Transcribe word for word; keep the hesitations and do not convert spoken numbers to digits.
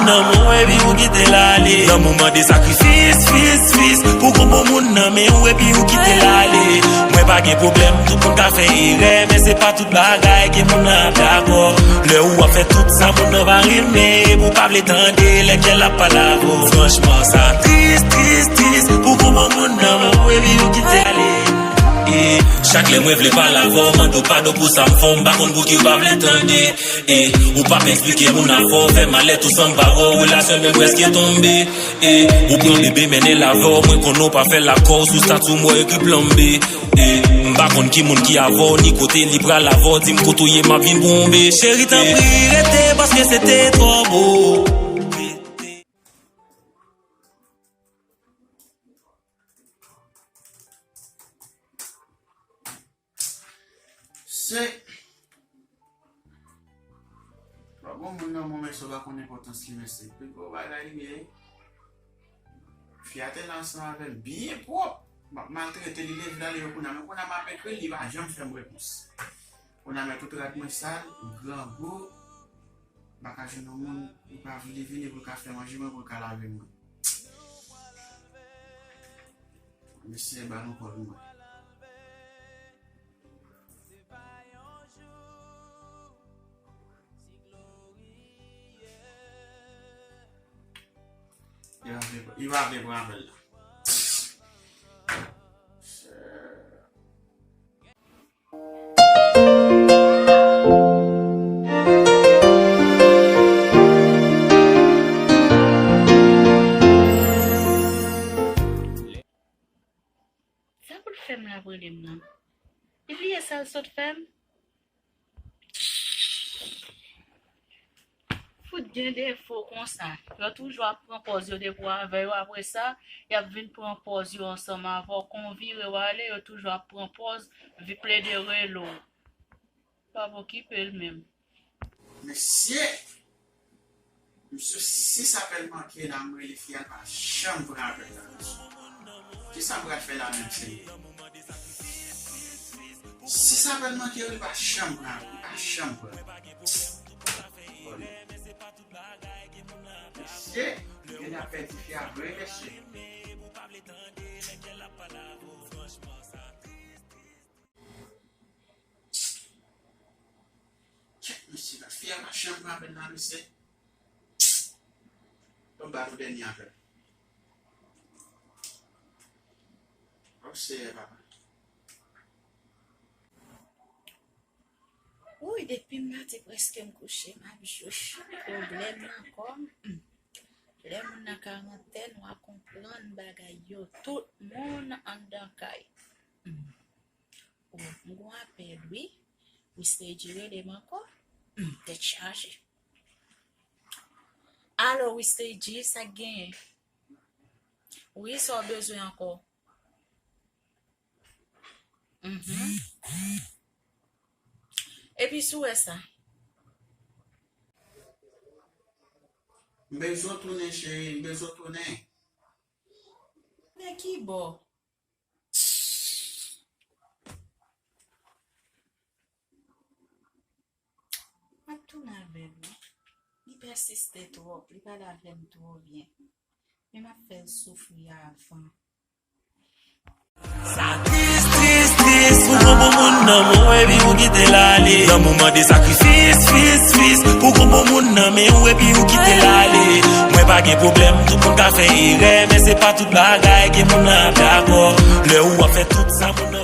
Nan men w epi ou kite l ale. Lanmou mande sakrifis, fis, fis. Pou gon bon moun nan men w epi ou kite l ale. Mwen pa gen pwoblèm, tout moun ka fè erè, men se pa tout bagay ke moun nan ap dakò. Lè ou ap fè tout sa moun nan pa renmen, epi ou pa vle tande lè kè l ap pale avè w. Franchman, sa tris, tris, tris. Pou gon bon moun nan men w epi ou kite l ale. E chak lè mwen vle pale avè w, mande w padon pou sa m fè w, m pa konn pou ki ou pa vle tande. E ou p ap eksplike moun afè w, fè malèt ou sanm pa wè w, relasyon menm prèske tonbe. E ou pran bebe mennen l avè w, mwen konnen w pa fè l akò, sou stati w m wè ekri planbe. E m pa konn ki moun ki avè w, ni kote li pral avè w, di m kote w ye, m ap vin pou w be. Cheri, tanpri, rete, paske se te twò bo. Se pa bon moun nan, mwen, mesye, w pa konn enpòtans li, mesye. Pi gwo bagay li ye. Fi a te la ansanm avè m byen pwòp. M ap maltrete li, leve l ale yo kounye a. Men kounye a m ap ekri l, li pa janm fè m repons. Kounye a men tout rad mwen sal, grangou. M pa ka jwenn yon moun, li pa vle vini pou l ka fè manje mwen, pou l ka lave mwen. Mesye, ba nou kòd mwen. Li pa vle, li pa vle pran apèl la. Sa pou l fè m la, rele m nan? Li bliye sa l sot fè m? Fout gen defo konsa. Yo toujou ap pran pòz yo depi w avè yo. Apre sa, y ap vin pran pòz yo ansanm avè w. Kon w vire w ale, yo toujou ap pran pòz, vin plede rele w. Pa okipe l menm. Mesye! Mesye, si sa apèl manke la, m rele fi a, l pa janm pran apèl la, mesye. Kisa m pral fè la menm, seyè? Si sa apèl manke, wi, l pa janm pran, l pa janm pran. Bon. Mesye, gen ap pèdi fi a vre, mesye. Tchèk, mesye, la fi a pa janm pran apèl la, mesye. Ban m ba nou dènye apèl. O Seyè, papa. Woy, depi m maten prèske m kouche, m ap jwe pwoblèm nan kò m. Hmm. Lè moun nan karantèn, w a konprann bagay yo. Tout moun anndan kay. Hmm. O, m gon apèl, wi. Wi, Seydi, rele m ankò. Hmm, tèt chaje. Alo, wi, Seydi, sa k genyen? Wi, sa w bezwen ankò? Mhm. Epi si w wè sa? M bezwen w tounen, cheri, m bezwen w tounen. Nan ki bò? M ap tounen avè l, wi. Li pèsiste twòp, li pale avè m twò byen. Men m ap fè l soufri avan. Sa tris, tris, tris. Pou gon bon moun nan men w epi ou kite l ale. Lanmou mande sakrifis, fis, fis. Pou gon bon moun nan men w epi ou kite l ale. Mwen pa gen pwoblèm, tout moun ka fè erè, men se pa tout bagay ke moun nan ap dakò. Lè ou ap fè tout sa moun nan